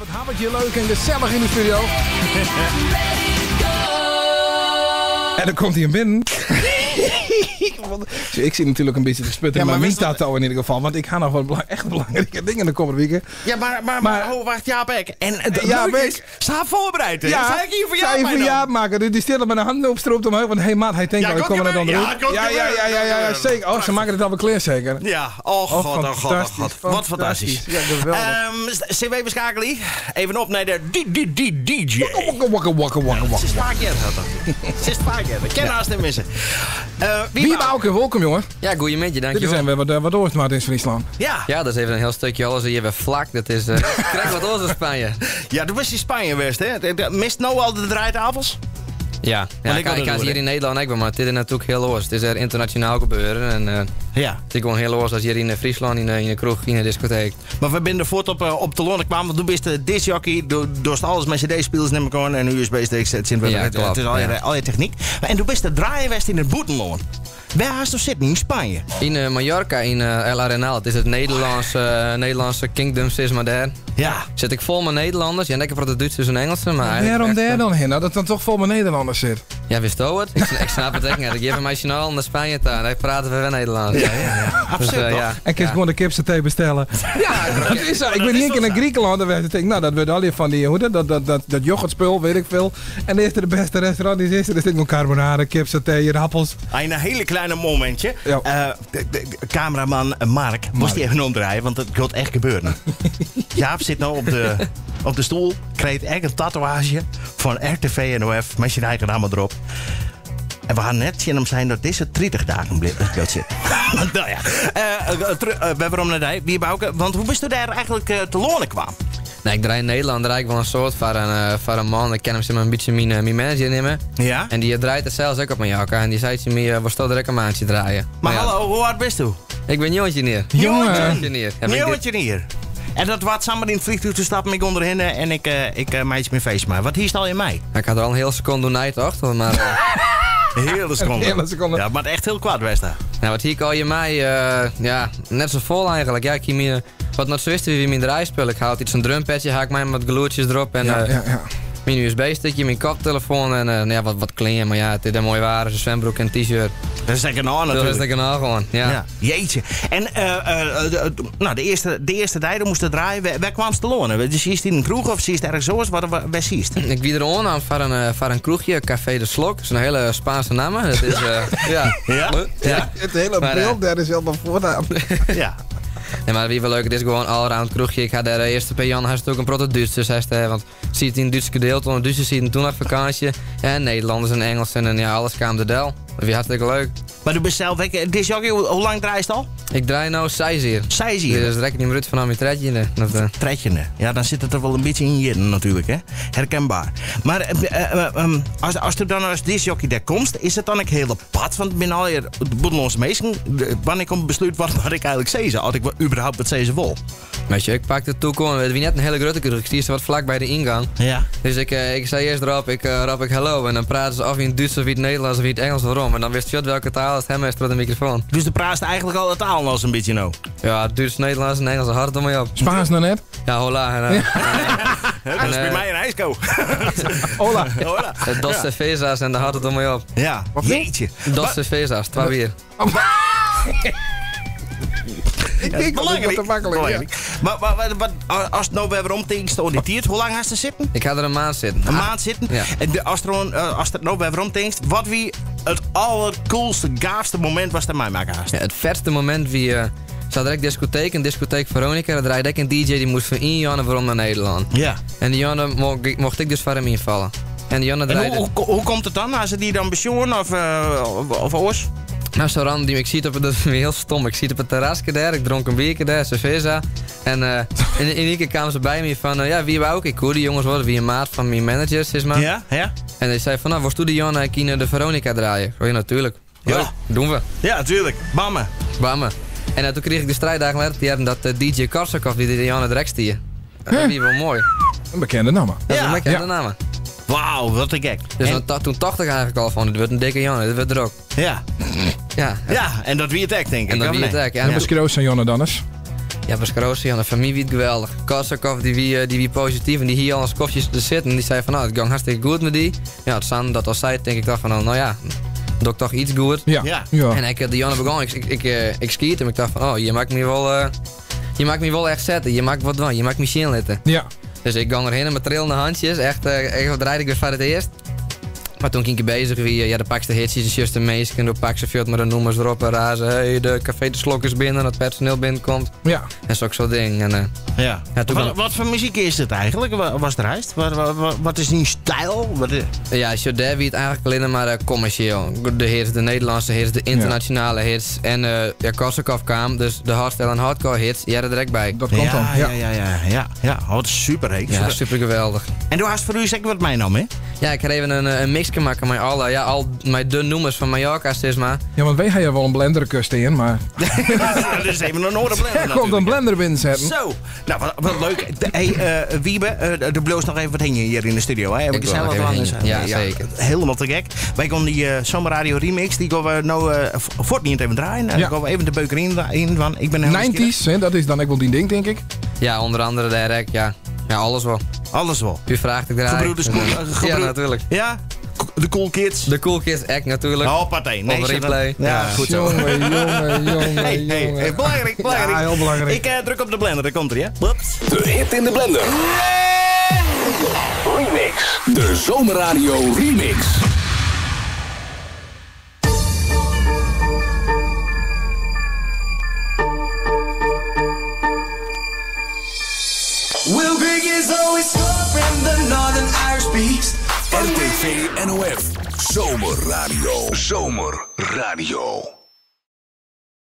Wat hawwe we it hjir leuk en gesellich yn de studio. En dan komt hy binnen. Ik sit natuerlik in bytsje te sputteren, Ja, maar mar myn wist wat- tattoo yn ieder gefal. Want ik ha noch wat echt belangrike dingen de kommende wike. Ja, maar, maar, Maar- maar, oh, wacht, Jaap ek. En het Jaap leuke ek. is, ze haar voorbereid, hè? Ja, Zei ik hier voor zei Jaap je voor mij dan? Jaap maken. Die stilt met een hand opstroopt omhoog. Want hey maat, hij denkt Ja, al, ik komt kom er net gebeuren. onderuit. Ja, komt Ja, ja, ja, ja, ja, ja, gebeuren. zeker. Oh, ze maken het alweer klaar zeker. Ja, oh god, oh god, oh god. fantastisch, Wat fantastisch. fantastisch. Ja, geweldig. CW we schakelen even op naar de D- D- D- DJ. Wakka, wakka, wakka, wakka, Ze wakka. is vaak eerder, dat toch? Ze is vaak eerder. Ken haast niet missen. Wie Wie Bouke, welkom jongen. Ja, goeiemiddag, Dit dankjewel. zijn we wat, wat oors maar in Friesland. Ja. Ja, dat is even een heel stukje alles hier weer vlak. Dat is, krijg wat oors in Spanje. ja, toen was in Spanje geweest, hè? Mist nou al de draaitafels? Ja, ja ik ik, wil ik dat kan doen, hier hè? in Nederland ook wel, maar het is natuurlijk heel oors. Het is er internationaal gebeuren en Ja. het is gewoon heel oors als hier in Friesland, in de kroeg, in de discotheek. Maar we zijn er voort op de Londen kwamen, want toen bist de discjockey, door alles met cd-spelers neem ik aan en USB-sticks. Het is Ja, klopt, het is al je, ja. al je techniek. Maar, en toen bist de draaienwest in het Boetenloon. Waar haast je zitten? In Spanje. In Mallorca, in El Arenal, het is het Nederlandse kingdom, zeg maar daar. Ja. Zit ik vol met Nederlanders. Ja, lekker praten Duitsers en Engelsen, maar eigenlijk Waarom echt, daar dan heen? Nou, dat dan toch vol met Nederlanders zit. Ja, wist je het? Ik snap het echt niet. Ik geef een meisje nou naar Spanje toe en hij praten we weer Nederlands. Ja, ja, ja. Dus, Absoluut, toch? ja. En kun je Ja. gewoon de kipsaté bestellen. Ja, dat is zo. Ik ben één keer naar Griekenland en werd ik denk, nou, dat wordt al die van die, hoe dat, dat, dat, dat, dat yoghurtspul, weet ik veel. En de eerste de beste restaurant die is, er zit gewoon carbonade, kipsaté, appels. Ah, in een hele kleine momentje. Ja. De cameraman Mark moest die even omdraaien, want het gaat echt gebeuren. Jaap zit nou op de stoel, krijgt echt een tatoeage van RTV NOF met zijn eigen naam erop. En we gaan net zien hem zijn dat deze 30 dagen blijft zitten. Nou ja, we hebben om naar die, wie Bouke, want hoe bist u daar eigenlijk te lonen kwam? Nee, ik draai in Nederland draai ik wel een soort van een man. Ik ken hem zeg maar een beetje mijn manager nemen. Ja? En die draait het zelfs ook op Mallorca. En die zei tegen mij, was dat direct een maandje draaien. Maar ja, hallo, hoe hard bist u? Ik ben jongetje neer. Jongen. Jongetje neer. Heb ik dit- Jongetje hier. En dat wat samen in het vliegtuig te stappen, ik onderheen en ik meid mijn feest maar. Wat hier is al in mij? Ik had er al een hele seconde night achter, maar... Hele seconde. Hele seconde. Ja, maar echt heel kwaad, Westa. Nou, wat hier kan je mij, ja, net zo vol eigenlijk. Ja, ik hier mijn, wat nog zo is, wie mijn draaispul. Ik haal iets een drumpadje, haak mij wat geloertjes erop en Ja, eh, ja, ja. mijn USB-stickje, mijn koptelefoon en nou ja, wat kleren. Maar ja, het is een mooi waar, een zwembroek en t-shirt. Dat is lekker nou Dat is natuurlijk. lekker nou gewoon, ja. Ja. Jeetje. En nou, de eerste tijd moesten draaien. Waar kwam ze te lonen? Dus zie je in een kroeg of zie je ergens zo? Waar zie je het? Ik wie er aan van een kroegje, Café de Slok. Dat is een hele Spaanse naam. Dat is, ja. Ja? Ja. Het hele Maar, beeld daar is helemaal vooraan. Ja. Nee, maar wie wel leuk, het is gewoon allround kroegje. Ik ga daar eerst per Jan, hij is natuurlijk een proto Duitsers. Hij is daar, want ziet in het Duits gedeelte, want Duitsers zien toen nog vakantie. En Nederlanders en Engelsen en ja, alles kwam de del. Dat was hartstikke leuk. Maar du bent zelf, discjockey, hoe lang draai je het al? Ik draai nou 6 hier. Zij hier. Dus rek ik niet meer uit vanaf mijn tredje. Dat, Tredje. Ja, dan zit het er wel een beetje in je natuurlijk, hè? Herkenbaar. Maar als du dan als discjockey daar komt, is het dan een hele pad? Want binnen al je Boedenlandse meesten, wanneer komt besluit wat ik eigenlijk zei, als ik überhaupt wat zei ze wil. Weet je, ik pak de toekomst. Het was net een hele grote kroeg. Ik zie ze wat vlak bij de ingang. Ja. Dus ik zei eerst erop, ik rap ik hallo. En dan praten ze of in het Duits of in het Nederlands of in het Engels waarom. En dan wist je welke taal het hem is door de microfoon. Dus de praat eigenlijk al de taal als een beetje nou. Ja, Duits, Nederlands en Engels, hard om mij op. Spaans nog net. Ja, hola. En, Dat is bij eh, mij een ijsko. Hola. Hola. Dos cervezas en daar houdt het om mij op. Ja. Jeetje. Dos cervezas, twee bier. Ik denk dat het te makkelijk. Ja. Belangrijk. Maar, maar als het nou weer omtinkt, die tiert, hoe lang has ze zitten? Ik ga er een maand zitten. Een maand zitten. Ja. En als het nou weer omtinkt, wat wie het allercoolste, gaafste moment was dat mij maken haast? Ja, het vetste moment wie... zat direct discotheek, een discotheek Veronica. Daar draaide ik een DJ die moest van 1 januari waarom naar Nederland. Ja. En die Janne mocht ik dus voor hem invallen. En die Janne En draaide... hoe komt het dan? Als ze die dan besjoen of oors? Nou, zo random, ik zie het op, dat is heel stom. Ik zie het op het terrasje daar, ik dronk een biertje daar, cerveza. En in één keer kwamen ze bij me van, ja, wie wou ook? Ik hoor die jongens worden, wie een maat van mijn managers is maar. Ja, ja. En hij zei van, nou, was toen die Janne en de Veronica draaien? Oh ja, natuurlijk. Ja. Leuk, doen we. Ja, tuurlijk. Bamme. Bamme. En toen kreeg ik de strijddagen later, die hadden dat DJ Korsakov, die de Janne direct stier. Dat was wel mooi. Een bekende naam. Dat is Ja. een bekende Ja. naam. Wauw, wat een gek. Dus En- toen dacht ik eigenlijk al van, dit wordt een dikke Janne, dit wordt er ook. Ja. Ja. Ja, en dat wie het act, denk ik. En dat of wie het nee? act, ja. En beschreeuwt zijn Jonne dan eens. Ja, Bescarosi, de familie wie het geweldig. Korsakov die wie positief en die hier al een skofje te zitten. Die zei van, nou, het ging hartstikke goed met die. Ja, het San dat al zei, denk ik toch van, nou ja, doe ik toch iets goed. Ja. Ja. Ja. En ik, de Jonne begon, ik skiet hem. Ik dacht van, oh, je maakt me wel echt zetten. Je maakt wat van, je maakt me zin litten. Ja. Dus ik ging erheen met trillende handjes. Echt, echt wat rijd ik weer voor het eerst. Maar toen ging ik bezig wie, ja, de pakste hitjes, de juiste meesken, de pakste veel met de noemers erop en razen. Hey, de café de slok is binnen, het personeel binnenkomt. Ja. En zo'n soort ding. En, Ja. Ja, toen Wat voor muziek is het eigenlijk? Was de rijst? Wat is die stijl? Ja, zo daar wie het eigenlijk alleen maar commercieel. De hits, de Nederlandse hits, de internationale hits. En ja, Korsakov kwam, dus de hardstyle en hardcore hits, jij er direct bij. Dat komt dan. Ja, ja, ja, ja, ja. Oh, wat super, hè? Ja, Super. super geweldig. En du hast voor u zeker wat meenam, hè? Ja, ik heb even een mix gemaakt met alle, ja, al mijn de noemers van Mallorca, zeg maar. Ja, want wij hebben wel een blenderkust in, maar... Dat is even een andere blender Er komt een natuurlijk. blender binnenzetten. Zo, nou wat leuk. Hey, Wiebe, er bloos nog even wat hingen hier in de studio. Hè? Even Ik wil gezellig nog even langs. hingen. Ja, zeker. Helemaal te gek. Wij gaan die Zomerradio remix, die gaan we nou voortdurend even draaien. En Ja. dan gaan we even de beuker in want ik ben heel nieuwsgierig. 90s, hè, dat is dan ook wel die ding, denk ik. Ja, onder andere de rek, ja. Ja, alles wel. Alles wel. U vraagt, ik draai. Gebroeders Koen, Ja, natuurlijk. Ja, de Cool Kids. De Cool Kids Act natuurlijk. Hoppatee. Nee, Op ze dat- replay. Ja, Ja. goed zo. Jongen, jongen, jongen, Hey, hey, jongen. hey, belangrijk, belangrijk. Ja, heel belangrijk. Ik druk op de blender, daar komt er, ja. Ups. De hit in de blender. Remix. De Zomerradio Remix. Will Grigg is always scoring the Northern Irish Beast. RTV NOF. Zomerradio. Zomerradio.